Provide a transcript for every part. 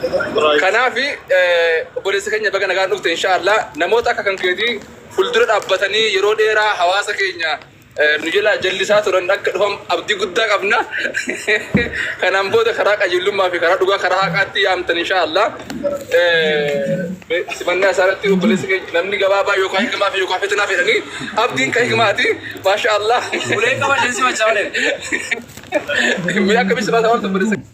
Kanaaf obboleessa keenya baga nagaan dhufte inshaallah. Namoota akka kan keetii fuuldura dhaabbatanii yeroo dheeraa hawaasa keenya nu jalaa jallisaa turan akka dhufan abdii guddaa qabna. Kanaan booda karaa qajeelummaa fi karaa dhugaa, karaa haqaatti yaamtan inshaallah. Simannaa isaa irratti obboleessi keenya namni gabaabaa yookaan hikmaa fi yookaan fitnaa fedhanii abdiin kan hikmaati. Maasha Allah. Ulee qabadheen simachaa olee. Mee akkamitti simataa ooltu, obboleessa keenya?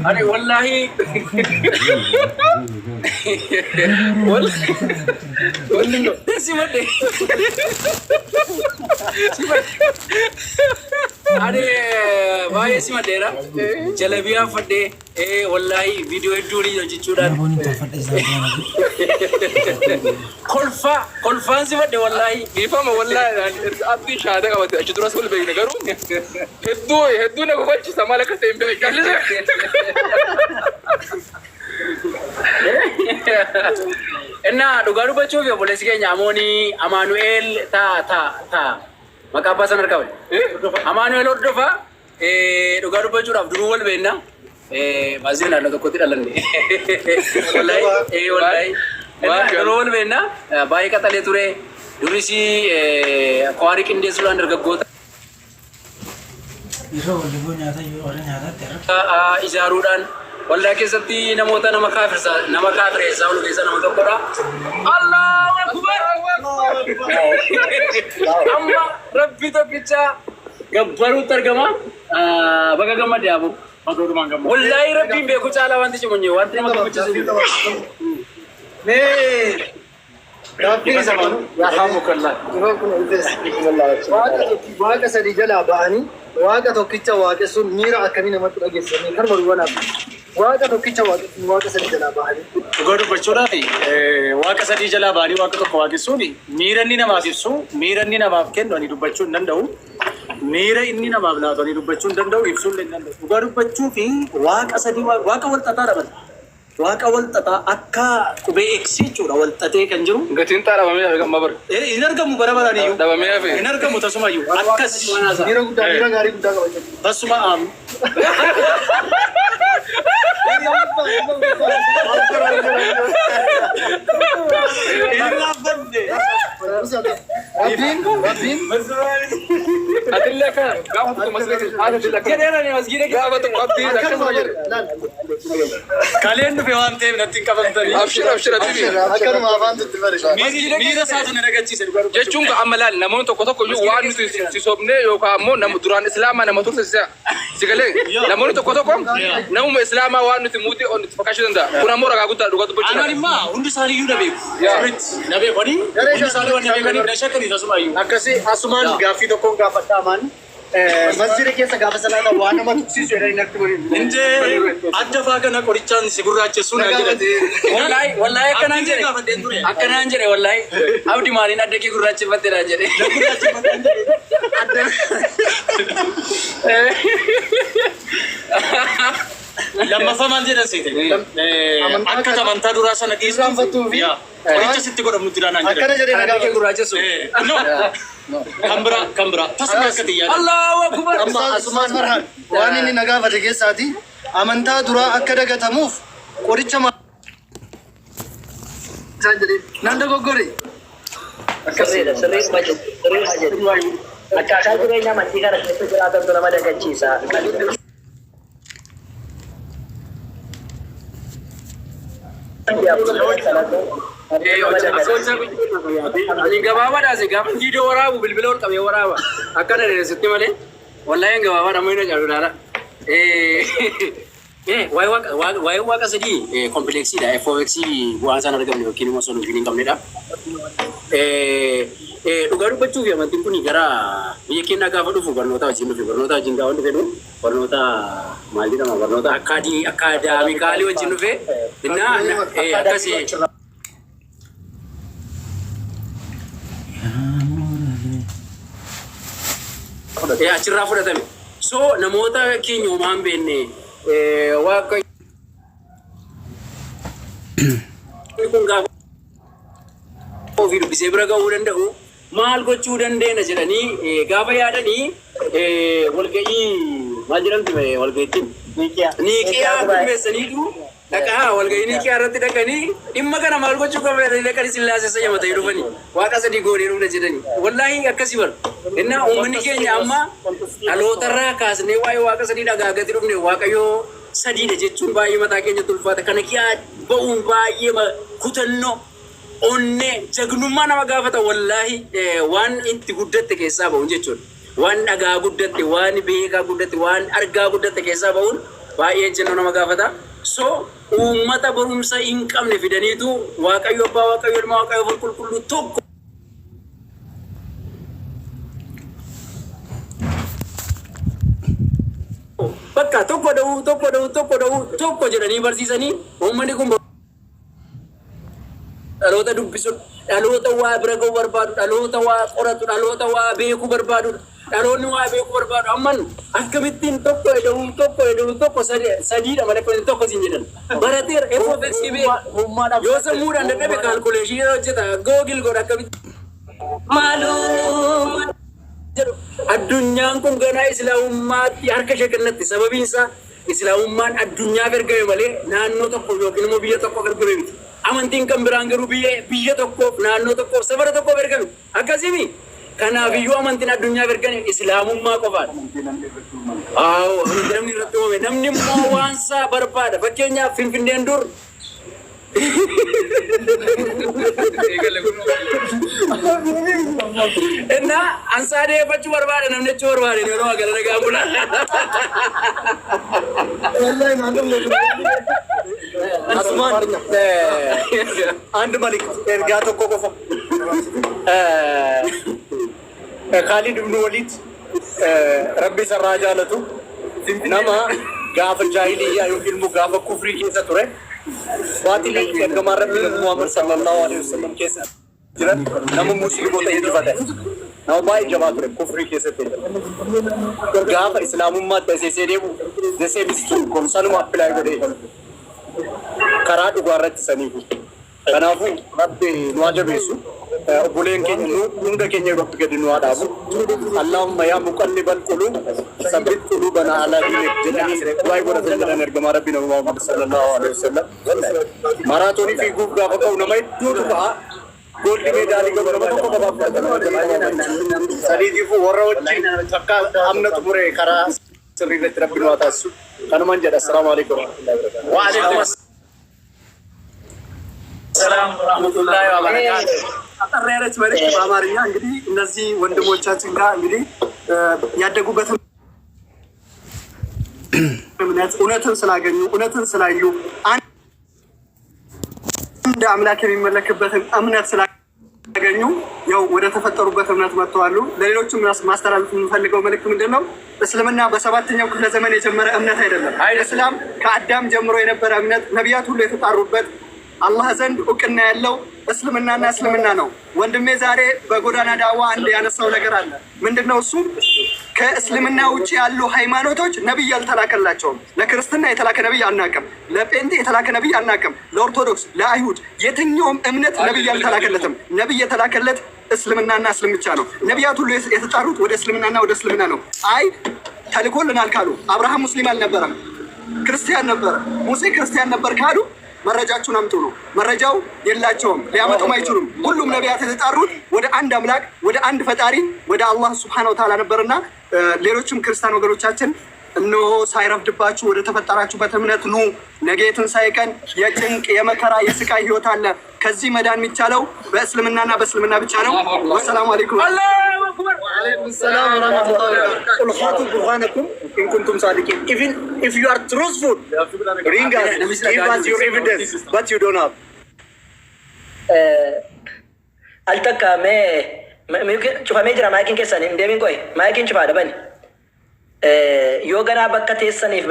Ani wallaahi Walli simadhe. Ani baay'ee simadheera. Jalabiyaa uffadhee, wallaahi viidiyoo hedduu waliin hojjechuudhaan kolfaa kolfaan simadhe wallaahi. Dhiifama, wallaahi abdiin shahaada qabate achi duras wal beekne, garuu hedduu hedduu na kofalchisa. Maal akka ta'e hin beeku. Callise. Innaa dhugaa dubbachuuf obboleessi keenya Amoonii Amaanu'eel ta ta ta maqaa abbaa sana argame. Amaanu'eel Hordofaa, dhugaa dubbachuudhaaf duruu wal beekna. Baasii naannoo tokkotti dhalanne. Wallaahi, wallaahi. Innaa duruu wal beekna. Baay'ee qaxalee ture. Duris kwaarii qindeessuudhaan dargaggoota Yeroo wal nyaata yoo warra nyaataatti har'a. Ijaaruudhaan waldaa keessatti namoota nama kaafirsa nama kaafireessaa oolu keessaa nama tokkodha. Allahu Akbar! Amma Rabbi tokkicha gabbaruutti argama. Baga gammadde, Abu. Wallaahi Rabbiin beeku caalaa wanti cimu hin jiru. Wanti nama gammachiisu hin jiru. Mee gaaffii isa malu. Yarhamukallah. Waaqa sadii jalaa ba'anii waaqa tokkicha waaqessuun miira akkamii namatti dhageessisanii kan waluwanaaf waaqa tokkicha waaqessuun waaqa sadii jalaa ba'anii? Dhugaa dubbachuudhaaf, waaqa sadii jalaa ba'anii waaqa tokko waaqessuun miira inni namaaf ibsu, miira inni namaaf kennu ani dubbachuu hin danda'u. Miira inni namaaf laatu ani dubbachuu hin danda'u, ibsuu illee hin danda'u. Dhugaa dubbachuu fi waaqa sadii, waaqa wal xaxaadha bala. Waaqa wal xaxaa akka qubee X jechuudha, wal xaxee kan jiru. Gatiin xaa dhabamee hafe gamma bara. Hin argamu bara baraan iyyuu. Dhabamee hafe. Hin argamu tasumayyuu. Akkas. Miira guddaa, miira gaarii guddaa qaba jechuudha. Basuma aam. Hin raaffanne. Rabbiin Atillee akka gaafa tokko masgiida keessa haati atillee akka Jedheera ni masgiida keessa. Gaafa tokko abdiin akkasuma jedhe. Kaleen dhufe waan ta'eef natti hin qabamtanii. Abshir, abshir, habibi. Akkanuma afaan tutti bare. Miira isaatu na dagachiise dhugaa dubbachuuf. Jechuun ka amma laal, namoonni tokko tokko iyyuu waan nuti si sobnee yookaan ammoo nama duraan islaamaa nama turte si si galee, namoonni tokko tokko namuma islaamaa waan nuti muutii on itti fakkaachuu danda'a. Kun ammoo ragaa guddaa dhugaa Anaan dubbachuudha. immoo hundi isaanii iyyuu na beeku. Yaa. Sirriitti na beekani. Hundi isaanii waan na beekaniif na shakkanii tasuma iyyuu. Akkasii asumaan gaaffii tokkoon gaafadha amaan. Masjida keessa gaafa salaata waa nama tuqsiisu jedhanii natti waliin. Indee adda faa kana qorichaan si gurraachessuu naan jedhan. Wallaahi, wallaahi akkanaan Abdii jedhe. gaafadheen ture. Akkanaan jedhe wallaahi. Abdi maaliin adda kee gurraacheffatte naan jedhe. Na gurraacheffadhaan jedhe. Lammaffaa maal jedhan seete? Akka amantaa duraa sana dhiistu. Irraanfattuu fi- Yaa, qoricha sitti godhamu jira naan jedhan. Akkana jedhee na Adda kee gaafate. gurraachessu. No. Kan biraa, kan biraa. Tasuma akka xiyyaadha. Allahu Akbar. Amma asumaan Farhaan waan inni na gaafate keessaati amantaa duraa akka dagatamuuf qoricha maal isaan jedhee nan dogoggore. Sirriidha, sirriidhuma jettu, sirriidhuma jettu. Akkaataa jireenya amantii kana keessa jiraatantu nama dagachiisa. Ani gabaabaadhaas gaafa viidiyoo waraabu bilbila ol qabee waraaba. Akka dheeressitti malee wallaahi gabaabaadha amma inni caalu ilaala. Waa'ee waaqa sadii complexiidha. FOX bu'aan isaan argamne yookiin immoo solution hin qabnedha. Dhugaa dubbachuuf amantiin kun gara biyya keenyaa gaafa dhufu barnoota wajjin dhufe. Barnoota wajjin gaafa dhufe barnoota maal jedhama, barnoota academically wajjin dhufe innaa akkasii. Achirraa fudhatame. So namoota keenya homaa hin beekne waaqa kun gaafa ofii dubbisee bira ga'uu danda'u maal gochuu dandeenya jedhanii gaafa yaadanii walga'ii Maal jedhamti walga'iittiin? Niiqiyaa. Niiqiyaa qopheessaniitu dhaqaa walga'ii Niiqiyaa irratti dhaqanii dhimma kana maal gochuu qabna jedhanii dhaqanii Sillaasee sayyamatanii dhufanii waaqa sadii goonee dhufna jedhanii. Wallaahi akkasii bara. Innaa uummanni keenya amma dhalootarraa kaasnee waa'ee waaqa sadii dhagaa gadi dhufne, waaqayyoo sadiidha jechuun baay'ee mataa keenyatti ulfaata. Kana kiyaa ba'uun baay'ee kutannoo, onnee, jagnummaa nama gaafata. Wallaahi waan itti guddatte keessaa ba'uun jechuudha. Waan dhagaa guddatte, waan beekaa guddatte, waan argaa guddatte keessaa ba'uun baay'ee ejjennoo nama gaafata. So uummata barumsa hin qabne fidaniitu Waaqayyo Abbaa, Waaqayyo Ilma, Waaqayyo Hafuura Qulqulluu tokko bakka tokko da'uu, tokko da'uu, tokko da'uu, tokko jedhanii barsiisanii, uummanni kun dhaloota dubbisu, dhaloota waa bira ga'uu barbaadu, dhaloota waa qoratu, dhaloota waa beekuu barbaadudha. Dhaloonni waa beekuu barbaadu amman akkamittiin tokko eda'uu, tokko eda'uu, tokko sadiidha malee kun tokko siin jedhan. Barateera, F of X beeka. Yoo sammuudhaan dadhabe calculation hojjeta, Google godha, akkamitti maaloo jedhu. Addunyaan kun ganaa islaamummaatti harka ishee kennatti. Sababiin isaa islaamummaan addunyaaf ergame malee naannoo tokko yookiin immoo biyya tokkoof ergame miti. Amantiin kan biraan garuu biyya tokkoof, naannoo tokkoof, safara tokkoof ergame. Akkasimi kanaafiyyuu amantiin addunyaaf ergame islaamummaa qofaadha. Aawo, amantii namni irratti uumame, namni immoo waan isaa barbaada. Fakkeenyaaf Finfinneen dur Eegale kun. Innaa ansaa deeffachuu barbaada namni jechuu barbaade, yeroo magaalaa nagaa bula. Wallahi naannoo. Asumaan አንድ መልእክት, ergaa tokko qofa. Khaalid ibn Walid, Rabbi isarraa jaalatu, nama gaafa jaahiliyyaa yookiin immoo gaafa kufrii keessa ture, baatilii ergamaan Rabbi Nabi Muhammad sallallahu alaihi wasallam keessa jiran nama musliimota injifatan, nama baay'ee jabaa ture kufrii keessatti. Gaafa islaamummaatti aseesee deemu the same is true, sanuma apply godhee karaa dhugaa irratti saniifu. Kanaafuu Rabbi nu haa jabeessu. Obboleen keenya nu hunda keenya Rabbi gadi nu haa dhaabu. Allahumma yaa muqallibal quluub sabbit quluubana alaa diinik jedhanii du'aa godhatan jedhan ergamaa Rabbi Nabi Muhammad sallallahu alaihi wasallam. Maraatoonii fiiguuf gaafa ka'u nama hedduutu ka'a. Gold medal qabu nama tokko qofaaf fudhatama. Saniitiifuu warra wajjin akka amna xumuree karaa sirrii irratti Rabbi nu haa taasisu. Kanumaan jedha. Assalaamu alaikum warahmatullahi wabarakatuh. وعليكم السلام ورحمة الله وبركاته። አጠር ያለች መልዕክት በአማርኛ። እንግዲህ እነዚህ ወንድሞቻችን ጋር እንግዲህ ያደጉበትን እምነት እውነትን ስላገኙ፣ እውነትን ስላዩ፣ አንድ አምላክ የሚመለክበትን እምነት ስላገኙ ያው ወደ ተፈጠሩበት እምነት መጥተዋሉ። ለሌሎችም ማስተላለፍ የምንፈልገው መልዕክት ምንድን ነው? እስልምና በሰባተኛው ክፍለ ዘመን የጀመረ እምነት አይደለም። እስላም ከአዳም ጀምሮ የነበረ እምነት፣ ነቢያት ሁሉ የተጣሩበት፣ አላህ ዘንድ እውቅና ያለው እስልምናና እስልምና ነው። ወንድሜ ዛሬ በጎዳና ዳዋ አንድ ያነሳው ነገር አለ። ምንድን ነው እሱም? ከእስልምና ውጭ ያሉ ሃይማኖቶች ነቢይ አልተላከላቸውም። ለክርስትና የተላከ ነቢይ አናቅም። ለጴንጤ የተላከ ነቢይ አናቅም። ለኦርቶዶክስ፣ ለአይሁድ፣ የትኛውም እምነት ነቢይ አልተላከለትም። ነቢይ የተላከለት እስልምናና እስልም ብቻ ነው። ነቢያት ሁሉ የተጣሩት ወደ እስልምናና ወደ እስልምና ነው። አይ ተልኮልናል ካሉ አብርሃም ሙስሊም አልነበረም፣ ክርስቲያን ነበረ። ሙሴ ክርስቲያን ነበር ካሉ መረጃችሁን አምጡ ነው። መረጃው የላቸውም፣ ሊያመጡም አይችሉም። ሁሉም ነቢያት የተጣሩት ወደ አንድ አምላክ፣ ወደ አንድ ፈጣሪ፣ ወደ አላህ ሱብሓነሁ ወተዓላ ነበርና ሌሎችም ክርስቲያን ወገኖቻችን እነሆ ሳይረፍድባችሁ ወደ ተፈጠራችሁበት እምነት ኑ። ነገ የትንሣኤ ቀን የጭንቅ፣ የመከራ፣ የስቃይ ህይወት አለ። ከዚህ መዳን የሚቻለው በእስልምናና በእስልምና ብቻ ነው። ወሰላሙ አለይኩም። ሰላም ወረህመቱላሂ ወበረካቱህ። ቁል ሃቱ ቡርሃነኩም ኢን ኩንቱም ሳዲቂን። Even if you are truthful, bring us, give us your evidence, but you don't have. Al takka mee cufamee jira maayikiin keessan, hin deemin, qoy, maayikiin cufaadha, bani. Yoo ganaa bakka teessaniif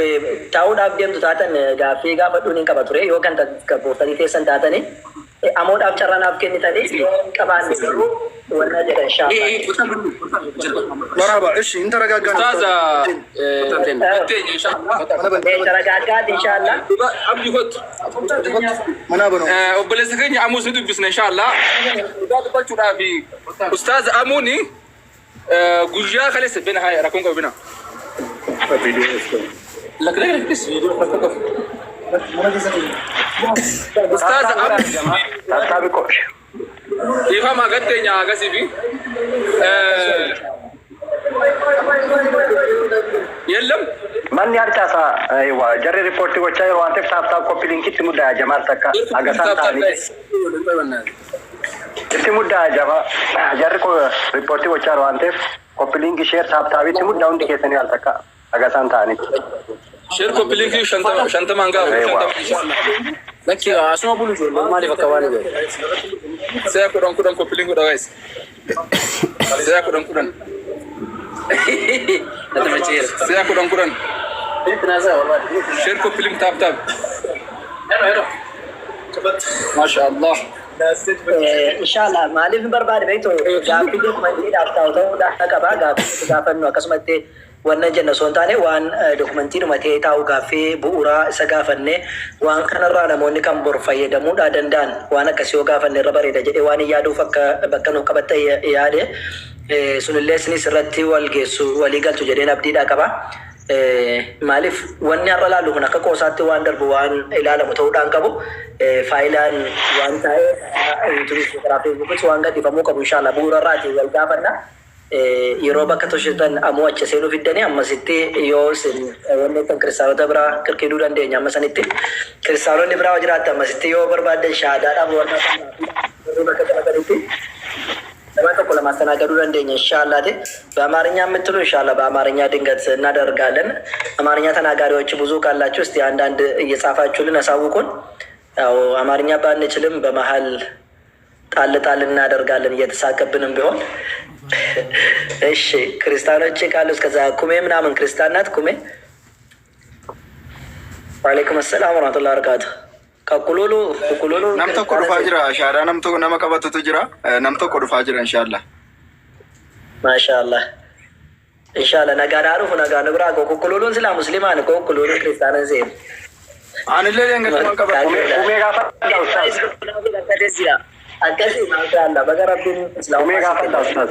taa'uudhaaf deemtu taatan gaaffii gaafadhuun hin qaba ture, yoo kan tasgabooftanii teessan taatanii amoodhaaf carraa naaf kennitanii, yoo hin qabaanne garuu wanna jedhan shaafaa. መርሀባ። እሺ እንተረጋጋ ነው። Ustaaza Batteenya inshallah. Taragaaggaati inshaallah. Abdi kottu. መናበ ነው። Obboleessa keenya Amuus ni dubbisna inshallah. Dhugaa dubbachuudhaaf Ustaaza Amuuni guyyaa kaleessa bina haa rakkoon qabu bina. Ustaaz Abdi Tap tap godhe. Dhiifama gatteenya agasii fi የለም. Manni harcaasaa jarri riippoortii gochaa jiru waan ta'eef tap tap copy linkitti muddaa jamaal takka hagasaan ta'anii itti muddaa jama jarri riippoortii gochaa jiru waan ta'eef copy link share tap tapitti muddaa hundi keessanii al takka hagasaan ta'anitti. Share copy link 50 50 gaafa 50 inshallah. Lakki asuma bulu ijoolleen maaliif akka waan jedhu. Si'a 10 10 copy link godha guys. Si'a 10 10. Natti macheera. Si'a 10 10. Share copy link tap tap. Masha Allah. Inshallah maaliif barbaade beektu gaaffii dokumantiidhaaf ta'u ta'uudhaan qaba gaaffii gaafannu akkasumatti wanna jenna osoo hin taane waan dokumantiidhuma ta'ee taa'u gaaffii bu'uuraa isa gaafanne waan kanarraa namoonni kan bor fayyadamuudhaa danda'an waan akkasii yoo gaafanne irra bareeda jedhee waan hin yaaduuf akka bakka nuuf qabatte yaade sunillee isinis irratti wal geessu walii galtu jedheen abdiidhaa qaba. Maaliif wanni har'a laallu kun akka qoosaatti waan darbu waan ilaalamu ta'uudhaan qabu faayilaan waan taa'ee yuutuubii karaa feesbuukis waan gadhiifamuu qabu inshallah bu'uura irraati wal gaafanna. Yeroo bakka toshitan ammoo achi seenuu fiddanii ammasitti yoo isin wanni kan kiristaanota biraa kirkiduu dandeenya amma sanitti kiristaanonni biraa yoo jiraatte ammasitti yoo barbaaddan shahaadaadhaaf warra bakka qabatanitti nama tokko ለማስተናገዱ dandeenya ኢንሻአላህ። በአማርኛ የምትሉ ኢንሻአላህ በአማርኛ ድንገት እናደርጋለን። አማርኛ ተናጋሪዎች ብዙ ካላችሁ እስቲ አንዳንድ እየጻፋችሁልን አሳውቁን። ያው አማርኛ ባንችልም በመሀል ጣል ጣል እናደርጋለን እየተሳቀብንም ቢሆን። እሺ ክርስቲያኖች ካሉ እስከዛ ኩሜ ምናምን ክርስቲያን ናት ኩሜ። ወዓለይኩም ሰላም ወረህመቱላሂ ወበረካቱ። ከኩሉሉ ኩሉሉ Nam tokko dhufaa jira. Shaadaa nam tokko nama qabatutu jira. Nam tokko dhufaa jira inshallah. ማሻአላህ ኢንሻአላህ nagaan dhufu nagaan nu biraa kukkuluuluun silaa muslimaan kukkuluuluun kiristaanan seenu. Anillee deengatuma qabatu. Kumee gaafadha ustaaz. Akkasii maashaallah baga rabbiin Kumee gaafadha ustaaz.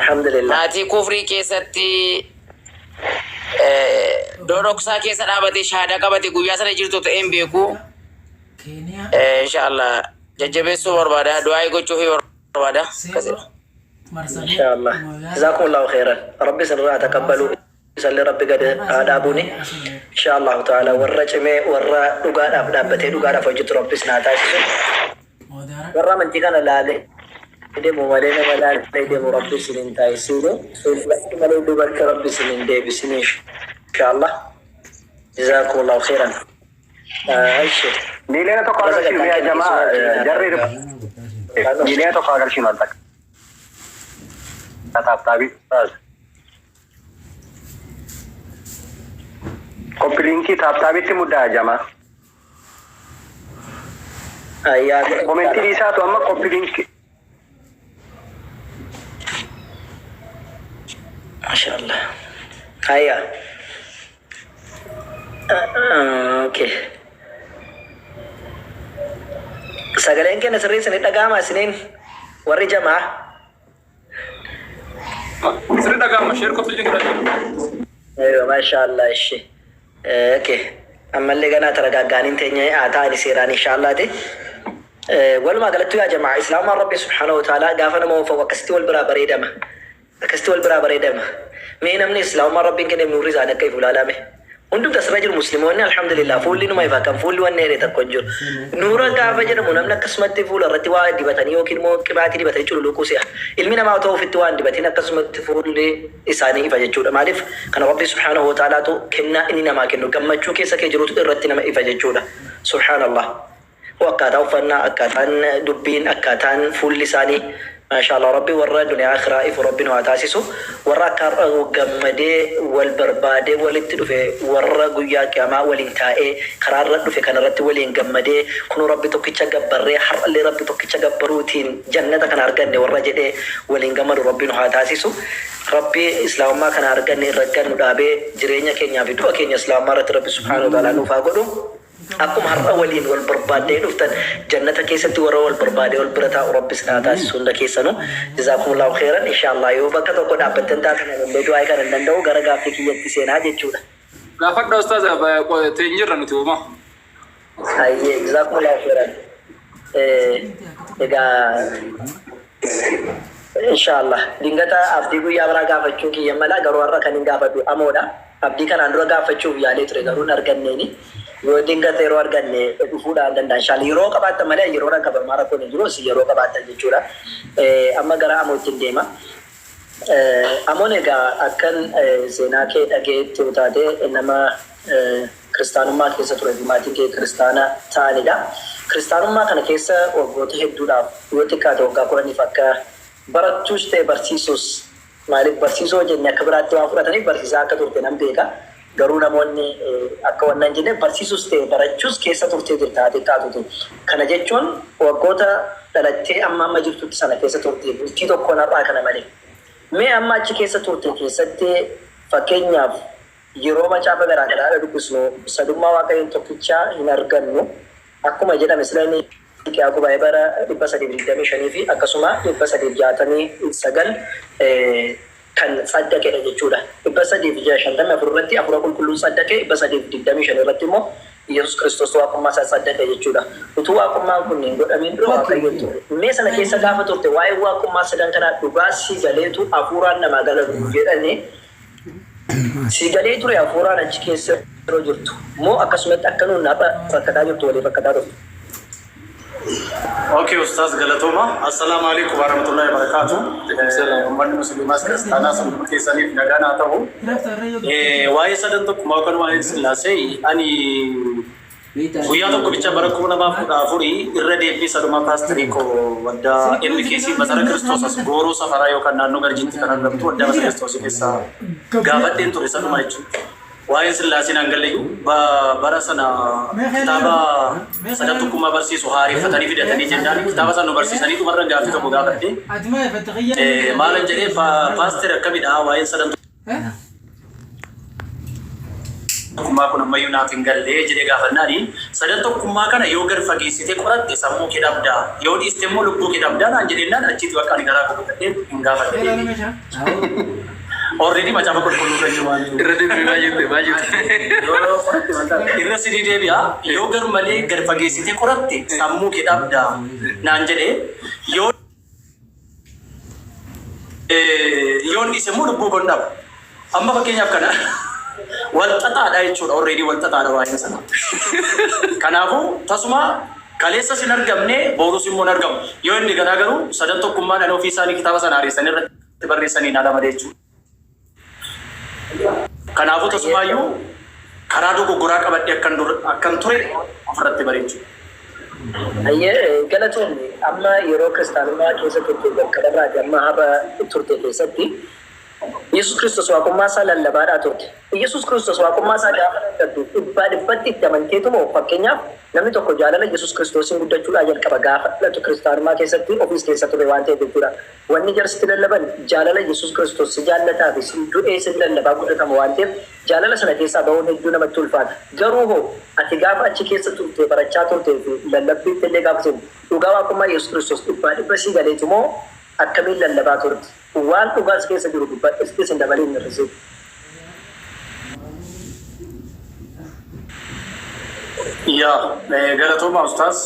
Alhamdulillah. Maatii kufrii keessatti dhoksaa keessa dhaabatee shahaadaa qabate guyyaa sana jirtu ta'ee hin beeku. Inshallah jajjabeessuu barbaada du'aa gochuufii barbaada. Akkasidha. Inshallah. Jazakumullahu khairan. Rabbi sirraa taqabbalu. Isallee rabbi gad haa dhaabuuni. Inshallah ta'ala warra cimee warra dhugaadhaaf dhaabbatee dhugaadhaaf hojjetu rabbis naa taasisu. Warra amantii kana laalee deemu malee nama laalee deemu rabbi isinin taasisine. Malee dubartii rabbi isinin deebisine inshallah. Jazakumullahu khairan. እሺ 1 miliyoona agarsiinu yaa jamaa jarri 1 miliyoona agarsiinu al takka. Tap tapi ustaaz. Copy link tap tapitti muddaa jamaa. Ayyaa. Komentii isaatu amma copy link. Mashallah. Hayya. Okay. Sagaleen keenya sirrii isinii dhaga'ama isiniin warri jamaa. Sirrii dhaga'ama share copy link godha. Aywa mashallah እሺ. Okay. Ammallee ganaa taragaaggaaniin teenya haa ta'ani seeraan inshaallaati. Walumaa galatti yaa jamaa islaamaan rabbi subhaanahu wa ta'ala gaafa nama oofa'u akkasitti wal biraa bareedama. Akkasitti wal biraa bareedama. Mee namni islaamaan rabbiin kenne nuurri isaanii akka ifu ilaalame. Hundumti asirra jiru musliimoonni alhamdulillah fuulli numa ifa kan fuulli wanni jedhe tokko hin jiru. Nuura gaafa jedhamu namni akkasumatti fuula irratti waa dibatanii yookiin immoo qibaatii dibatanii cululuquu si'a. Ilmi namaa otoo ofitti waan dibatiin akkasumatti fuulli isaanii ifa jechuudha. Maaliif kana rabbi subhaanahu wa ta'alaatu kennaa inni namaa kennu gammachuu keessa kee jirutu irratti nama ifa jechuudha. Subhaanallah. Akkaataa uffannaa, akkaataan dubbiin, akkaataan fuulli isaanii maashaallah rabbi warra duniyaa akhiraa ifu rabbi nu haa taasisu warra akka har'a gammadee wal barbaadee walitti dhufe warra guyyaa qiyaamaa waliin taa'ee karaarra dhufe kanarratti waliin gammadee kunuu rabbi tokkicha gabbarree har'allee rabbi tokkicha gabbaruutiin jannata kana arganne warra jedhee waliin gammadu rabbi nu haa taasisu. Rabbi islaamummaa kana arganne irra gannu dhaabee jireenya keenyaa fi du'a keenya islaamummaa irratti rabbi subhaanahu wa ta'ala nuuf haa godhu. Akkuma har'a waliin wal barbaaddee dhuftan jannata keessatti warra wal barbaadee wal bira taa'u Rabbi isin haa taasisu hunda keessanuu. Jazaakumullahu kheyran. Inshaallah yoo bakka tokko dhaabbattan taatan anillee du'aa'ii kana hin danda'u gara gaaffii kiyyatti seenaa jechuudha. Gaafadha ustaaza teenyirra nuti homaa. Hayyee jazaakumullahu kheyran. Egaa Inshaallah dingata abdii guyyaa biraa gaafachuun kiyya mala garuu har'a kanin gaafadhu amoodha. Abdii kanaan dura gaafachuuf yaalee ture garuu hin arganneeni. Yoo dingata yeroo arganne dhufuudhaan danda'a inshaallah. Yeroo qabaattan malee yeroo nan qaba maa rakkoon hin jiru isin yeroo qabaattan jechuudha. Amma gara amootti hin deema. Amoon egaa akkan seenaa kee dhaga'etti yoo taate nama kiristaanummaa keessa ture fi maatiin kee kiristaana ta'anidha. Kiristaanummaa kana keessa waggoota hedduudhaaf yoo xiqqaate waggaa kudhaniif akka barattuus ta'e barsiisus maaliif barsiisuu yoo jenne akka biraatti waan fudhataniif barsiisaa akka turte nan beeka. Garuu namoonni akka wanna hin jenneef barsiisus ta'e barachuus keessa turtee jirta haa xiqqaatuti. Kana jechuun waggoota dhalattee amma amma jirtutti sana keessa turte bultii tokkoon har'aa kana malee. Mee amma achi keessa turte keessatti fakkeenyaaf yeroo macaafa garaa garaa dubbisnu sadummaa Waaqayyoon tokkichaa hin argannu. Akkuma jedhame sila Niiqiyaa gubaa'ee bara 325 fi akkasuma 369 kan tsaddaqedha jechuudha. 354 irratti Hafuura Qulqulluun tsaddaqe, 325 irratti immoo Iyyasuus Kiristoos Waaqummaa isaa tsaddaqe jechuudha. Utuu Waaqummaan kun hin godhamiin dura Waaqayyo hin turre. Mee sana keessa gaafa turte waa'een Waaqummaa sadan kanaa dhugaa sii galeetu hafuuraan namaa gala nuun jedhani sii galee ture hafuuraan achi keessa yeroo jirtu moo akkasumatti akka nuun har'a rakkataa jirtu waliin rakkataa turte? Ok ustaaz galatooma. Assalaamu alaikum warahmatullahi wabarakatuh. Uummanni musliimaas kiristaanaas hunduma keessaniif nagaan haa ta'u. Waa'ee sadan tokkummaa yookaan waa'ee sillaasee ani guyyaa tokko bicha bara 2014 irra deebii saduma paasterii koo waldaa MKC Masara Kiristoos as Gooroo Safaraa yookaan naannoo Garjiitti kan argamtu waldaa Masara Kiristoos keessaa gaafadheen ture saduma jechuudha. Waa'een Sillaasee naan galleyyuu bara sana kitaaba sadan tokkummaa barsiisu haareffatanii fidatanii jennaan kitaaba sana nu barsiisanii dhumarra gaaffii tokko gaafadhe. Maalan jedhee paaster akkamidha waa'een sadan tokkummaa kun ammayyuu naaf hin galle jedhee gaafannaani sadan tokkummaa kana yoo gad fageessitee qoratte sammuu kee dhabda yoo dhiiste immoo lubbuu kee dhabda naan jedhennaan achitti bakka ani garaa koo kutadhee hin gaafadhe deebi'e. Already macaafa qulqulluu irra jiru waan ta'eef. Irra deebi'ee maal jette maal jette? Yoo qoratte maal ta'a? Irra sidii deebi'a. Yoo gar malee gad fageessitee qoratte sammuu kee dhabda naan jedhe. Yoo yoon dhiise immoo lubbuu koon dhaba. Amma fakkeenyaaf kana wal xaxaadha jechuudha. Already wal xaxaadha waa'een sana. Kanaafuu tasuma kaleessas hin argamne boorus immoo hin argamu. Yoo inni ganaa garuu sadan tokkummaan ani ofii isaanii kitaaba sana hareessanii irratti barreessaniin ala malee jechuudha. Kanaafuu tasumaayyuu karaa dogoggoraa qabadhee akkan dur akkan ture ofirratti bare jechuudha. Hayyee galatoomi. Amma yeroo kiristaanummaa keessa turte jalqabarraati amma har'a turte keessatti Yesuus Kiristoos waaqummaa isaa lallabaadhaa turte. Yesuus Kiristoos waaqummaa isaa gaafa lallabdu dhibbaa dhibbatti itti amanteetu moo fakkeenyaaf Namni tokko jaalala Yesuus Kiristoosiin guddachuudhaa jalqaba gaafa dhalatu kiristaanummaa keessatti ofiis keessa ture waan ta'eef jechuudha. Wanni jara sitti lallaban jaalala Yesuus Kiristoos si jaallataa fi sii du'ee sitti lallabaa guddatama waan ta'eef jaalala sana keessaa bahuun hedduu namatti ulfaata. Garuu hoo ati gaafa achi keessa turtee barachaa turtee fi lallabbiitti illee gaafa seentu dhugaa waaqummaa Yesuus Kiristoos dhibbaa dhibba sii galeetu moo akkamiin lallabaa turte? Waan dhugaa si keessa jiru dubbadhu ittis hin dabaliin hin hir'isiin. Yaa galatoomaa ustaaz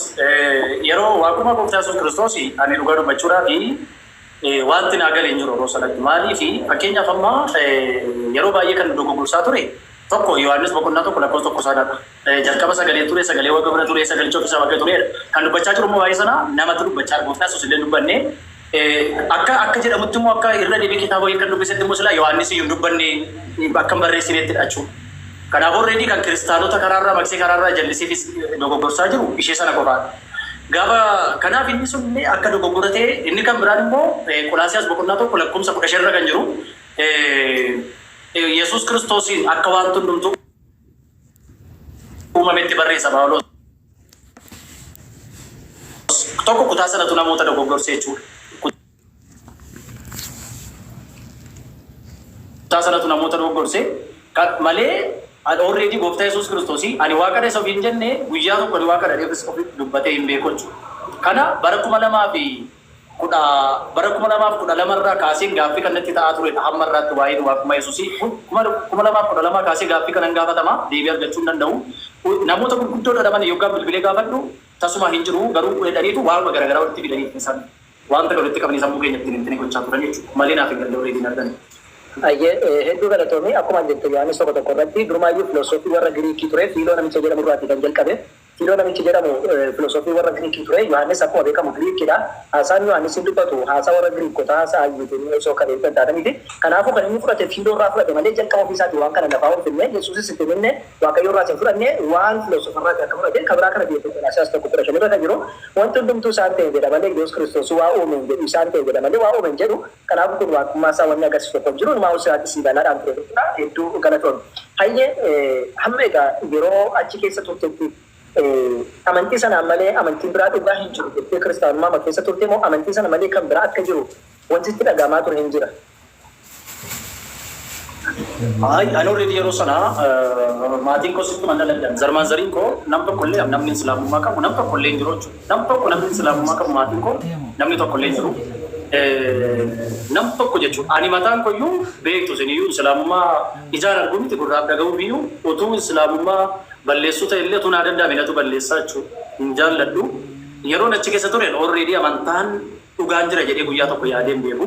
yeroo waaqummaa gooftaa Yesuus Kiristoos ani dhugaa dubbachuudhaaf wanti naa gale hin jiru yeroo sanatti maaliif fakkeenyaaf amma yeroo baay'ee kan dogoggorsaa ture tokko Yohaannis boqonnaa 1 lakkoofsa 1 sanadha. Jalqaba sagalee ture sagalee waaqa bira ture sagalicha ofiisaa waaqa turedha. Kan dubbachaa jiru immoo waa'ee sana namatti dubbachaa gooftaa Yesuus illee dubbanne Akka akka jedhamutti immoo akka irra deebi'ee kitaaba wayii kan dubbisetti immoo silaa Yohaannis iyyuu hin dubbanne akka hin barreessineettidha jechuudha. Kanaaf already kan kiristaanota karaarraa maqsee karaarraa jallisiifis dogoggorsaa jiru ishee sana qofaadha. Gaafa kanaaf inni sun illee akka dogoggora ta'e inni kan biraan immoo Qolaasiyaas boqonnaa 1 lakkoofsa 15 irra kan jiru Yesuus Kiristoosiin akka wanti hundumtuu uumametti barreessa Phaawulos. Tokko kutaa sanatu namoota dogoggorse jechuudha. Kutaa sanatu namoota dogoggorse malee Already gooftaa Yesuus Kiristoosii ani waaqadha isa ofiin jenne, guyyaa tokko ani waaqadha jedhee ofi dubbatee hin beeku jechuudha. Kana bara 2012 irraa kaasee gaaffii kan natti ta'aa turedha. Hamma irraatti waa'ee waaqummaa Yesuusii 2012 kaasee gaaffii kanan gaafatama, deebii argachuu hin danda'u. Namoota gurguddoo dhadhaman yookaan bilbilee gaafadhu, tasuma hin jiru garuu jedhaniitu waanuma garaagaraa walitti fidanii isaan wanta walitti qabanii sammuu keenya ittiin ittiin gochaa turan jechuudha. Malee naaf hin galle, already hin arganne. Ayyee, hedduu galatoomii. Akkuma jette, Yohaannis 1:1 irratti durumaayyuu filosoofii warra Giriikii ture. Fiiloo namicha jedhamu irraatii kan jalqabe. Fiiloo namichi jedhamu filosoofii warra Giriikii ture. Yohaannis akkuma beekamu Giriikidha. Haasaan Yohaannis hin dubbatu haasaa warra Giriikotaa, haasaa hayyuutiin osoo kan eeggan taataniiti. Kanaafuu kan inni fudhate Fiiloo irraa fudhate malee jalqaba ofii isaatii waan kana lafaa hin finne. Yesuusis itti himne, Waaqayyo irraas hin fudhanne, waan filoosofarraati akka fudhate kabiraa kana beeku. Qolaasiyaas 1:15 irra kan jiru wanti hundumtuu isaan ta'e jedha malee Yesuus Kiristoos waa uume hin jedhu. Isaan ta'e jedha malee waa uume hin jedhu. Kanaafuu kun waaqummaa isaa wanni agarsiisu tokko hin jiru. Numaa siraatti sii galaadhaan ture jechuudha. Hedduu galatoon. Hayyee, hamma egaa yeroo achi keessa turtetti amantii sanaan malee amantiin biraa dhugaa hin jiru jettee kiristaanummaa keessa turte moo amantii sana malee kan biraa akka jiru wanti sitti dhagahamaa ture hin jira? Ay, ani already yeroo sana maatiin koo sitti man dhaladhan. Zarmaan zariin koo nam tokko illee namni islaamummaa qabu nam tokko illee hin jiru jechuudha. Nam tokko namni islaamummaa qabu maatiin koo namni tokko illee hin jiru. Nam tokko jechuudha. Ani mataan koyyuu beektu isiniyyuu islaamummaa ijaan arguu miti, gurraaf dhaga'uu biyyuu utuu islaamummaa balleessuu ta'e illee utuu naa danda'ame natu balleessaa jechuudha. Hin jaalladhu. Yeroon achi keessa ture already amantaan dhugaan jira jedhee guyyaa tokko yaadee hin beeku.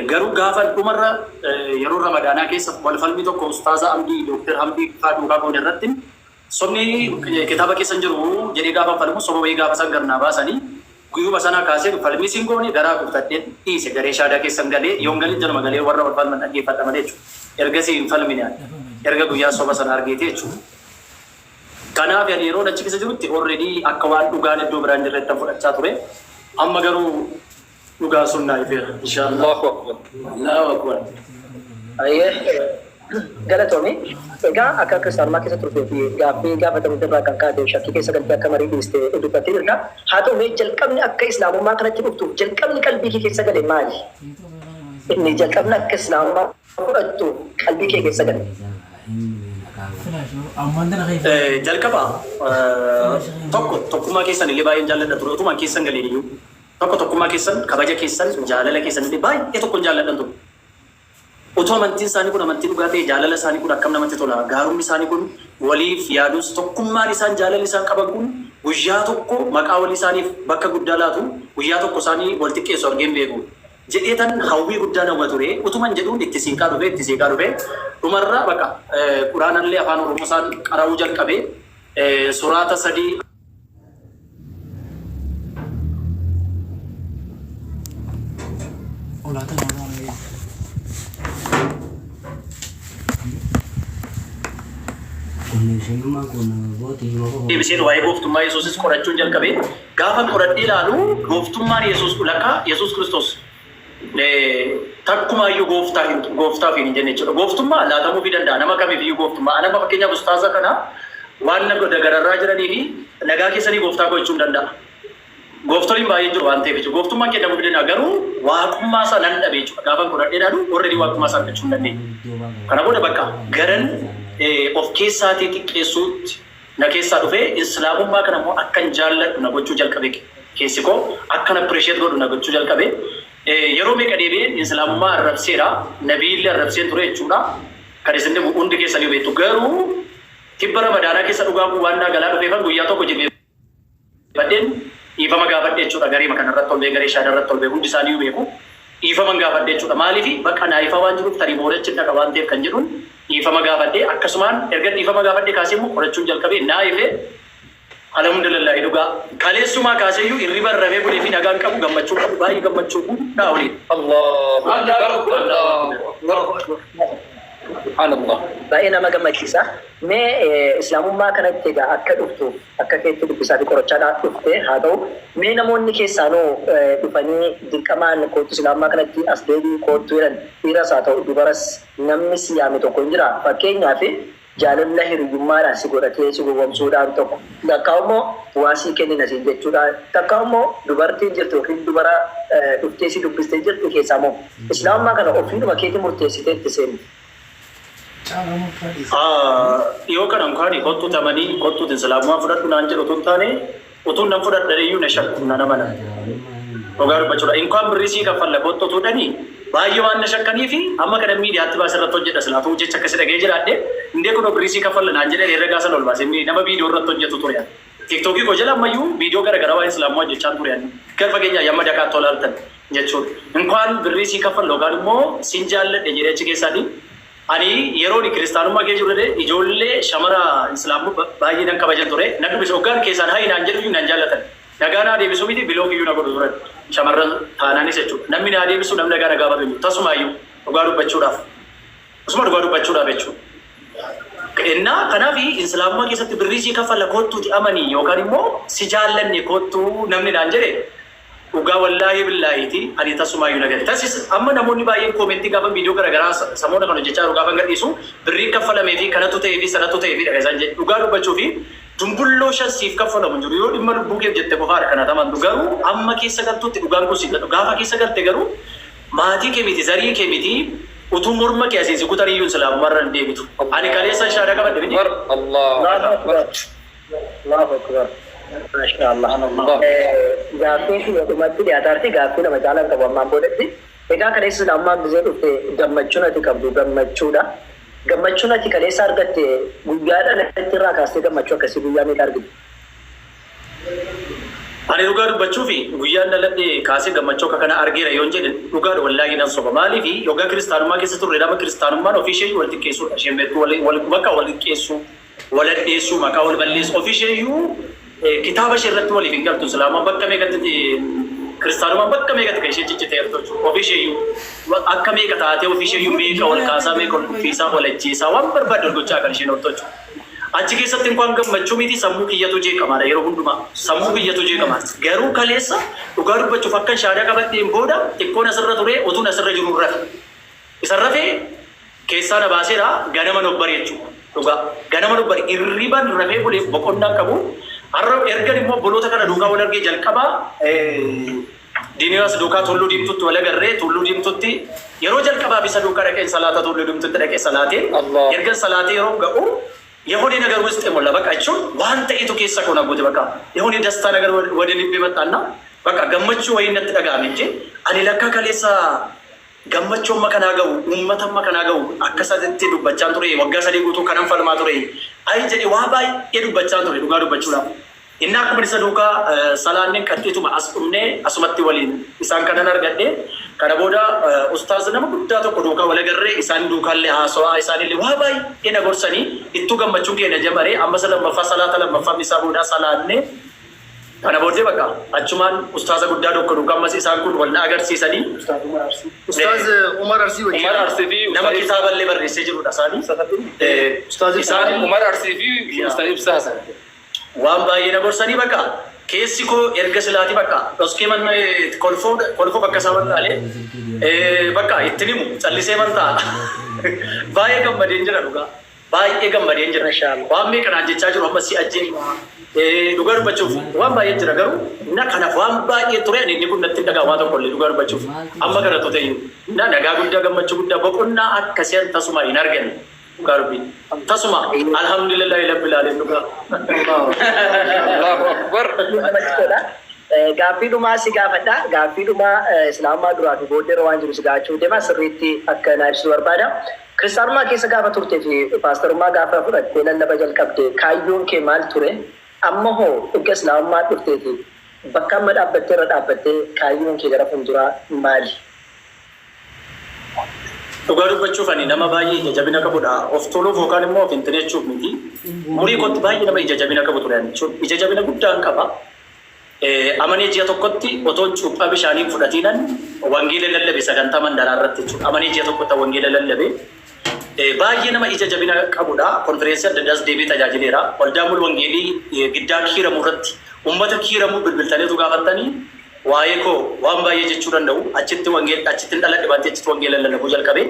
Garuu gaafa dhumarra yeroo Ramadaanaa keessa wal falmii tokko ustaaza Hamdii, Dooktar Hamdii faa duukaa goone irratti, sobni kitaaba keessa hin jiru jedhee gaafa falmu, soba wayii gaafa san garnaa baasanii, guyyuma sanaa kaasee falmii siin goone garaa kuftadhee dhiise. Garee shaadaa keessan galee yoon galin jaluma galee warra wal falman dhaggeeffadha malee jechuudha. Ergasii hin falmine ani. Erga guyyaa soba sana argeete jechuudha. Kanaaf ani yeroo achi keessa jirutti already akka waan dhugaan iddoo biraan jirretti fudhachaa ture. Amma garuu dhugaa sun naa ifeera. Inshaallah. Allahu akbar. Allahu akbar. Ayyee, galatoomi. Egaa akka kiristaanummaa keessa turtee fi gaaffii gaafatamte irraa kan kaate shakkii keessa galtee akka marii dhiiste dubbattee jirta. Haa ta'u mee, jalqabni akka islaamummaa kanatti dhuftuuf jalqabni qalbii kee keessa gale maali? Inni jalqabni akka islaamummaa fudhattu qalbii kee keessa gale. Jalqaba tokko tokkummaa keessan illee baay'een jaalladha ture utumaan keessan galeen iyyuu. Tokko tokkummaa keessan, kabaja keessan, jaalala keessan illee baay'ee tokkon jaalladhan ture. Utuu amantiin isaanii kun amantii dhugaa ta'e, jaalala isaanii kun akkam namatti tola. Gaarummi isaanii kun, waliif yaadus, tokkummaan isaan, jaalalli isaan qaban kun, guyyaa tokko maqaa walii isaaniif bakka guddaa laatu, guyyaa tokko isaanii wal xiqqeessu argeen beeku. Jedhee tan hawwii guddaa nama ture. Utuman jedhuun itti siiqaa dhufe, itti siiqaa dhufe. Dhumarraa bakka quraanallee afaan Oromoo isaan qara'uu jalqabe, suraata sadii Olaata nyaataa. Konnekshinummaan kun bootii hima. Deebiseen waa'ee gooftummaa Yesuusis qorachuun jalqabe. Gaafa qoradhee ilaalu gooftummaan Yesuus lakkaa Yesuus Kiristoos takkumaayyuu gooftaa hin gooftaaf hin jenne jechuudha. Gooftummaa laatamuufii danda'a nama kamiifiyyuu gooftummaa. Anama fakkeenyaaf ustaaza kana waan na gararraa jiranii fi nagaa keessanii gooftaa koo jechuun danda'a. Gooftoliin baay'ee jiru waan ta'eef jechuudha. Gooftummaan kennamuufii danda'a, garuu waaqummaa isaa nan dhabe jechuudha. Gaafa qoradhee ilaalu already waaqummaa isaa argachuu hin dandeenye. Kana booda bakka garan of keessaatii xiqqeessuutti na keessaa dhufee, islaamummaa kana immoo akkan jaalladhu na gochuu jalqabe, keessi koo akkan appreciate godhu na gochuu jalqabe. Yeroo meeqa deebi'een islaamummaa arrabseera, nabiillee arrabseen ture jechuudha. Kan isin dhibu hundi keessanii beektu, garuu tibba Ramadaanaa keessa dhugaa kun waan naa galaa dhufeefan guyyaa tokko jilbeeffadheen dhiifama gaafadhe jechuudha. Gareema kanarratti ol ba'ee, garee shaadaa irratti ol ba'ee, hundi isaanii beeku. Dhiifaman gaafadhe jechuudha. Maaliif? Bakka naa ifa waan jiruuf, tarii boodachi dhaqa waan ta'eef kan jedhuun dhiifama gaafadhe. Akkasumaan erga dhiifama gaafadhe kaasee immoo qorachuun jalqabee naa ifee. Alhamdulillah, dhugaa kaleessumaa kaaseeyyuu hirriba rafee bulee fi nagaan qabu, gammachuu qabu, baay'ee gammachuu guddaa olii. Allahu akbar. Allahu akbar. Subhanallah. Baay'ee nama gammachiisa. Mee islaamummaa kanatti egaa akka dhuftu akka keetti dubbisaa fi qorachaadhaa dhufte. Haa ta'u mee, namoonni keessaanoo dhufanii dirqamaan kootu islaamummaa kanatti as deebi'u, kootu jedhan, dhiiras haa ta'u dubaras, namni si yaame tokko hin jira? Fakkeenyaaf jaalala hiriyyummaadhaan si godhatee si gowwomsuudhaan tokko, takkaa immoo waa sii kennina siin jechuudhaan, takkaa immoo dubartiin jirtu yookiin dubara dhuftee si dubbistee jirti keessaa moo islaamummaa kana ofiidhuma keetii murteessitee itti seente? Caalaa murtaa dhiisa. Dhiyoo kana mukaan kottu tamanii kottuutiin islaamummaa fudhadhu naan jedhu utuu hin taane, utuun nan fudhadha iyyuu na shakku na nama nan. Dhugaa dubbachuudha. Inkaan birrii sii kaffalla kottu utuu dhanii baay'ee waan na shakkanii fi amma kana miidiyaatti baasee irratti hojjedha silaatu jecha akkasi dhagee jiraadhe indee kunoo birrii sii kaffalla naan jedhee herregaa sana ol baasee nama viidiyoo irratti hojjetu ture. Tiiktookii koo jala ammayyuu viidiyoo gara garaa waa'ee islaamummaa hojjechaa ture. Gara fageenyaa yamma dakaatti ol aaltan jechuudha. Inkaan birrii sii kaffalla yookaan immoo sin jaalladhe jedhee achi keessaati. Ani yeroon kiristaanummaa keessa jiru ijoollee shamara islaamuu baay'ee nan kabajan ture. Na dubbise hoggaan keessaan hayi naan jedhu nan jaallatan. Nagaa naa deebisuu miti, block iyyuu na godhu turan. Shamarran taanaanis jechuudha. Namni naa deebisu, namni nagaa na gaafatu hin jiru. Tasumaayyuu dhugaa dubbachuudhaaf. Tasuma dhugaa dubbachuudhaaf jechuudha. Innaa kanaaf islaamummaa keessatti birrii sii kaffalla kottuuti amanii yookaan immoo si jaallanne kottuu namni naan jedhe, dhugaa wallaahi billaahiiti, ani tasumaayyuu nagale. Tasis amma namoonni baay'een comment gaafa viidiyoo garaagaraa samoona kan hojjechaa jiru gaafa gadhiisu, birriin kaffalamee fi kanatu ta'ee fi sanatu ta'ee fi dhaga isaan jedhe. Dhugaa dubbachuu fi dumbulloo 5 siif kaffalamu jiru, yoo dhimma lubbuu keef jette qofaadha kana tamantu. Garuu amma keessa galtutti dhugaan kun siif gaafa keessa galte, garuu maatii kee miti, zarii kee miti, utuu morma kee asiin si kutaniyyuu islaamummaarra hin deebitu. Ani kaleessa shaadaa qabadhe miti. Allah. Allahu akbar. Allahu akbar. Masha Allah. Gaaffiin kiyya dhumatti dhiyaataarti, gaaffii nama caalaan qabu ammaan boodatti. Egaa kaleessa islaamummaan gisee dhufte gammachuun ati qabdu gammachuudha. Gammachuun ati kaleessa argatte, guyyaa dhalatti irraa kaastee gammachuu akkasii guyyaa meeqa argite? Ani dhugaa dubbachuu fi guyyaan dhaladhe kaasee gammachuu akka kana argeera yoon jedhe, dhugaadha, wallaahi nan soba. Maaliif, yoggaa kiristaanummaa keessa turre nama kiristaanummaan ofii ishee wal xiqqeessuudha. Isheen beektu wal bakka wal xiqqeessuu, wal addeessuu, maqaa wal balleessuu, ofii ishee iyyuu kitaaba ishee irratti waliif hin galtu. Islaamaan bakka meeqatti, kiristaanummaan bakka meeqatti kan ishee cicciteertu jechuudha. Ofii ishee iyyuu akka meeqa taatee, ofii ishee iyyuu meeqa wal kaasaa, meeqa wal kuffiisaa, wal ajjeesaa, waan barbaadde wal gochaa kan isheen ooltu jechuudha. Achi keessatti inkaan gammachuu miti, sammuu kiyyatu jeeqamaadha yeroo hundumaa. Sammuu kiyyatu jeeqamaadha. Garuu kaleessa dhugaa dubbachuuf akka shaadaa qabadheen booda xiqqoon asirra ture, utuun asirra jiru rafe. Isa rafee keessaa na baaseera, ganama nobbari jechuudha. Dhugaa ganama nobbari, irriban rafee bulee boqonnaa qabu. Har'a ergan immoo obboloota kana duukaa wal argee, jalqabaa Diiniyaas duukaa Tulluu Diimtuutti wal agarree, Tulluu Diimtuutti yeroo jalqabaaf isa duukaa dhaqeen salaata, Tulluu Diimtuutti dhaqee salaatee, ergan salaatee yeroo ga'u የሆነ ነገር ውስጥ ሞላ። በቃ jechuun waan ta'etu keessa koo na guute. በቃ የሆነ ደስታ ነገር ወደ ልቤ መጣና በቃ gammachuu wayii natti dhaga'ame እንጂ ani lakka kaleessa gammachuu amma kanaa ga'u, uummata amma kanaa ga'u akka saditti dubbachaa ture, waggaa 3 guutuu kanan falmaa ture ayi jedhe, waa baay'ee dubbachaa ture dhugaa dubbachuudhaaf. Inni akkuma isa duukaa salaanni qaxxiituma as dhumnee asumatti waliin isaan kanan argadhe. Kana booda ustaaz nama guddaa tokko duukaa wal agarree, isaan duukaallee haasawaa, isaanillee waa baay'ee na gorsanii, ittuu gammachuun keenya jammaree amma isa lammaffaa salaata lammaffaa isaa boodaa salaannee, kana booddee bakka achumaan ustaaza guddaa tokko duukaa ammas isaan kun wal na agarsiisanii. Ustaaz Umar Arsii wajjin. Umar Arsii fi Nama kitaaballee barreessee jirudha isaanii. Ustaaz Isaan Umar Arsii fi Ustaaz Ibsaa Hasan. Waan baay'ee na gorsanii, bakka keessi koo erga silaati bakka dhoskee manna kolfoo kolfoo bakka isaa wallaalee bakka ittiin himu callisee man ta'a. Baay'ee gammadeen jira, dhugaa. Baay'ee gammadeen jira. Masha Allah. Waan meeqa naan jechaa jiru, amma si ajjee dhugaa dubbachuuf waan baay'ee jira, garuu na kanaaf waan baay'ee ture, ani inni kun natti hin dhaga'amaa tokko illee, dhugaa dubbachuuf amma kanatu ta'e na nagaa guddaa, gammachuu guddaa, boqonnaa akkasii tasuma hin arganne, dhugaa dubbii tasuma, alhamdulillahi rabbil alamin, dhugaa. Allahu akbar. Namatti tola. Gaaffii dhumaa si gaafadha. Gaaffii dhumaa islaamummaa duraa fi booddee waan jiru si gaafachuu deema, sirriitti akka naa ibsitu barbaada. Kiristaanummaa keessa gaafa turtee fi paastarummaa gaafa fudhattee lallaba jalqabde kaayyoon kee maal ture? Amma hoo erga islaamummaa dhuftee fi bakka amma dhaabbattee irra dhaabbattee kaayyoon kee gara fuulduraa maali? Dhugaa dubbachuuf ani nama baay'ee ija jabina qabudha. Of toluuf yookaan immoo of hin xineechuuf miti. Umurii kootti baay'ee nama ija jabina qabu ture ani jechuun ija jabina guddaan qaba. Amanee ji'a tokkotti otoo cuuphaa bishaanii fudhatiinan wangeela lallabe sagantaa mandaraa irratti jechuudha. Amanee ji'a tokkotti wangeela lallabe. Baay'ee nama ija jabina qabudha. Konfereensii adda addaas deemee tajaajileera. Waldaa Mul Wangeelii giddaa Kiiramuu irratti uummata Kiiramuu bilbiltaniitu gaafattanii waa'ee koo waan baay'ee jechuu danda'u. Achitti wangeela, achitti dhaladhe baatee achitti wangeela lallabuu jalqabe.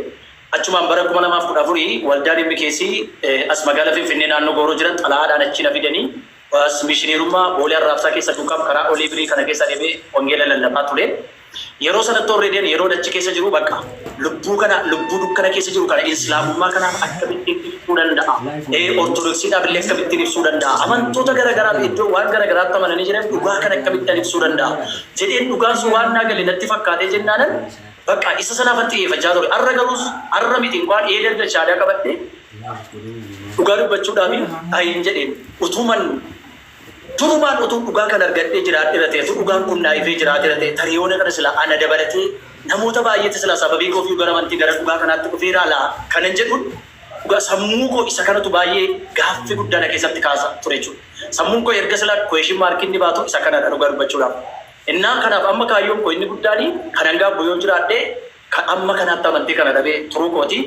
Achumaan bara 2014 waldaan MKC as magaalaa Finfinnee naannoo Gooroo jiran xalayaadhaan achi na fidanii as mishiniirummaa Boolee Arraabsaa keessa duukaaf karaa olii birii kana keessa deemee wangeela lallabaa ture. Yeroo sanatti already yeroo achi keessa jiru bakka Lubbuu kana, lubbuu dukkana keessa jiru kana Islaamummaa kanaaf akkamittiin ibsuu danda'a? Ortodoksiidhaaf illee akkamittiin ibsuu danda'a? Amantoota gara garaaf iddoo waan gara garaatti amananii jiran dhugaa kana akkamittiin ibsuu danda'a? Jedheen dhugaan sun waan naa gale natti fakkaatee jennaanan bakka isa sanaafan xiyyeeffachaa ture. Arra garuus arra miti inkwaan eeda shaadaa qabadhee dhugaa dubbachuudhaaf ayin jedheen utuman durumaan utuu dhugaa kan argadhee jiraadheera ta'e, utuu dhugaan kun naa ifee jiraateera ta'e, tarii yoona kana silaa ana dabalatee namoota baay'eetti silaa sababii koofiyyuu gara amantii, gara dhugaa kanaatti dhufeeraa laa kanan jedhuun dhugaa sammuu koo isa kanatu baay'ee gaaffii guddaa na keessatti kaasa ture jechuudha. Sammuun koo erga silaa question mark inni baatu isa kanadha dhugaa dubbachuudhaaf. Innaa kanaaf amma kaayyoon koo inni guddaani kanan gaabbu yoo jiraadhe amma kanaatti amantii kana dhabee turuu kooti.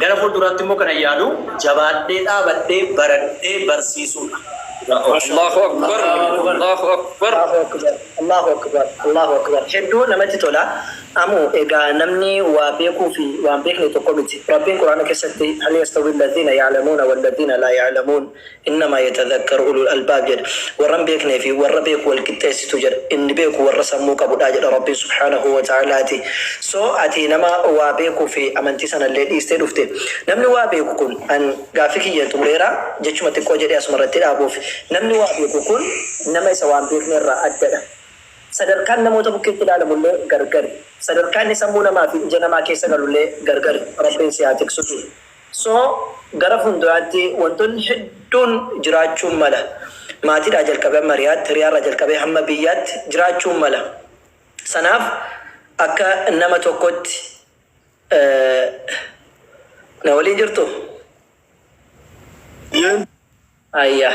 Gara fuulduraatti immoo kanan yaadu jabaadhee dhaabadhee baradhee barsiisuudha. Allahu Akbar. Allahu Akbar. Allahu Akbar. Allahu Akbar. Allahu Akbar. Hedduu namatti tola. Amu egaa namni waa beekuu fi waan beekne tokko miti. Rabbiin Quraana keessatti hal yastawi alladhiina ya'lamuuna walladhiina laa ya'lamuun innamaa yatadhakkaru ulul albaab jedha. Warra hin beeknee fi warra beeku wal qixxeessitu jedha. Inni beeku warra sammuu qabudha jedha Rabbiin subhaanahu wa ta'alaati. So ati nama waa beekuu fi amantii sanallee dhiistee dhufte. Namni waa beeku kun an gaaffii kiyya xumureera jechuma xiqqoo jedhee asuma irratti dhaabuuf. Namni waa beeku kun nama isa waan beekne irraa addadha. Sadarkaan namoota bukkeetti ilaalamullee gargari. Sadarkaan inni sammuu namaa fi ija namaa keessa galullee gargari. Rabbiin si haa tiksutu. So gara fuulduraatti wantoonni hedduun jiraachuun mala. Maatiidhaa jalqabee hamma hiriyaatti, hiriyaarraa jalqabee hamma biyyaatti jiraachuun mala. Sanaaf akka nama tokkotti na waliin jirtu? Ayya.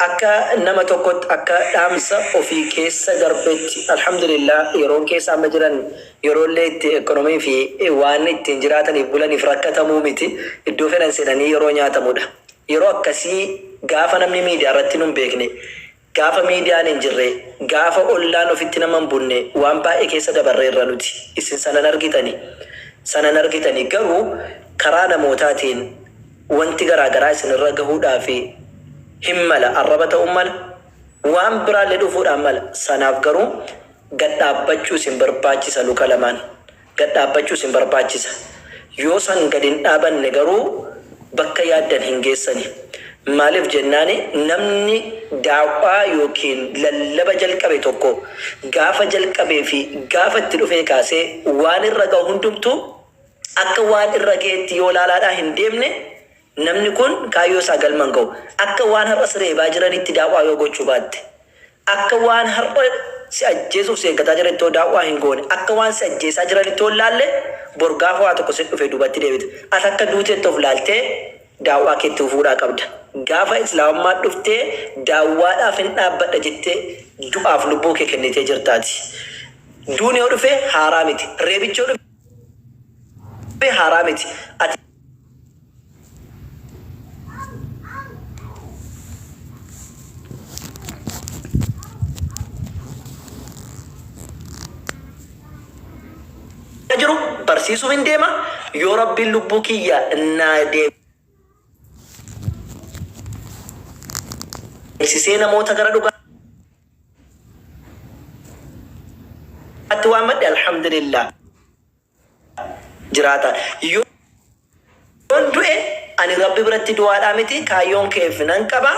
Akka nama tokkotti, akka dhaamsa ofii keessa darbetti, alhamdulillah, yeroon keessa amma jiran yeroollee itti ekonomii fi waan ittiin jiraataniif bulaniif rakkatamuu miti, iddoo fedhan seenanii yeroo nyaatamudha. Yeroo akkasii gaafa namni miidiyaa irratti nun beekne, gaafa miidiyaan hin jirre, gaafa ollaan ofitti nama hin bunne, waan baay'ee keessa dabarreerra nuti. Isin sanan argitani. Sanan argitani. Garuu karaa namootaatiin wanti garaa garaa isinirra gahuudhaaf hin mala. Arraba ta'uun mala. Waan biraallee dhufuudhaan mala. Sanaaf garuu gad dhaabbachuu isin barbaachisa luka lamaan. Gad dhaabbachuu isin barbaachisa. Yoo san gad hin dhaabanne garuu bakka yaaddan hin geessani. Maaliif jennaani namni daaw'aa yookiin lallaba jalqabe tokko gaafa jalqabee fi gaafa itti dhufee kaasee waan irra gahu hundumtuu akka waan irra gaheetti yoo laalaadhaa hin deemne namni kun kaayyoo isaa galma hin gahu. Akka waan har'a si reebaa jiranitti daaw'aa yoo gochuu baatte, akka waan har'a si ajjeesuuf si eeggataa jiranitti yoo daaw'aa hin goone, akka waan si ajjeesaa jiranitti yoo hin laalle, bor gaafa waa tokko sitti dhufe duubatti deebita. Ati akka duuteetti of laaltee daaw'aa kee itti fufuudhaa qabda. Gaafa Islaamummaa dhuftee daawwaadhaaf hin dhaabbadha jettee du'aaf lubbuu kee kennitee jirtaati. Duuni yoo dhufe haaraa miti. Reebichi yoo dhufe haaraa miti. Ati jiru barsiisuuf hin deema, yoo Rabbiin lubbuu kiyya naa deebisisee namoota gara dhugaatti waammadhe, alhamdulillah, jiraata. Yoon du'e ani Rabbi biratti du'aadhaa miti, kaayyoon keef nan qaba.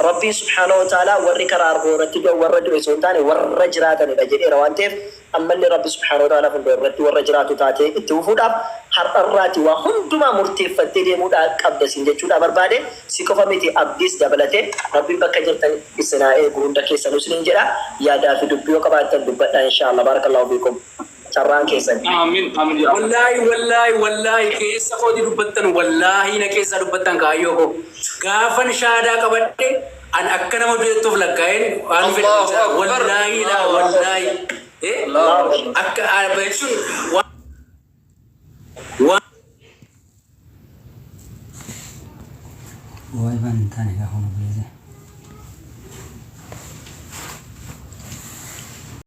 Rabbiin subhaanahu wa ta'aalaa warri karaa arboo irratti du'an warra du'e osoo hin taane warra jiraatanidha jedheera waan ta'eef, ammallee Rabbi subhaanahu wa ta'aalaa fuuldura irratti warra jiraatu taatee itti fufuudhaaf har'arraati waa hundumaa murteeffattee deemuudhaa qabda siin jechuudhaa barbaade. Si qofa miti, Abdiis dabalatee Rabbiin bakka jirtan isin haa eegu hunda keessanuu isiniin jedha. Yaadaa fi dubbii yoo qabaattan dubbadhaa, inshaallah. Barakallahu fiikum, carraan keessan. Amiin amiin yaa Allah. Wallaahi, wallaahi, wallaahi, keessa kooti dubbattan, wallaahi, na keessaa dubbattan. Kaayyoo koo gaafan shaadaa qabadhe an akka nama du'eettuuf lakkaa'een waan fedhe. Allahu Akbar. Wallaahi laa Allahu Akbar. wallaahi Allahu Akbar. Akka jechuun waan Waa ifaan hin taane gaafa nu beese.